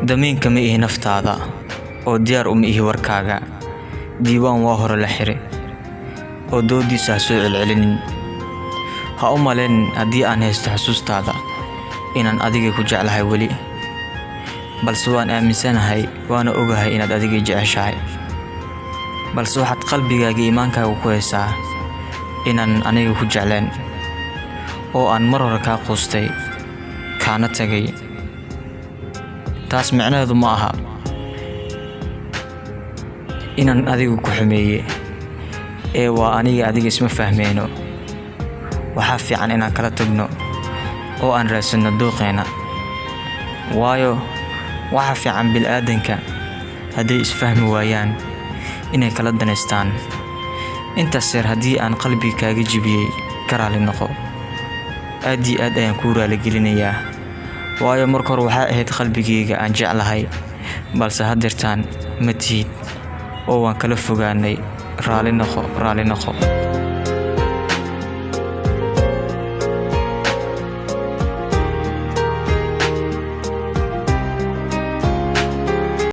Damiinka ma ihi naftaada, oo diyaar uma ihi warkaaga. Diiwaan waa hore la xire, oo doodiisa ha soo celcelinin. Ha u malaynin haddii aan haysto xusuustaada inaan adiga ku jeclahay weli, balse waan aaminsanahay, waana ogahay inaad adiga jeceshahay. Balse waxaad qalbigaaga, iimaankaaga ku haysaa inaan aniga ku jecleen, oo aan mar hore kaa quustay, kaana tagay. Taas micnaheedu ma aha inaan adiga ku xumeeye, ee waa aniga adiga isma fahmeyno. Waxaa fiican inaan kala tagno oo aan raadsanno dooqeena, waayo waxaa fiican bilaadanka hadday isfahmi waayaan inay kala danaystaan. Intaas yar haddii aan qalbiga kaaga jibiyey, ka raali noqo. Aad iyo aad ayaan kuu raaligelinayaa, waayo marka hore waxay ahayd qalbigayga aan jeclahay, balse haddeertaan ma tihid, oo waan kala fogaanay. Raali noqo, raali noqo.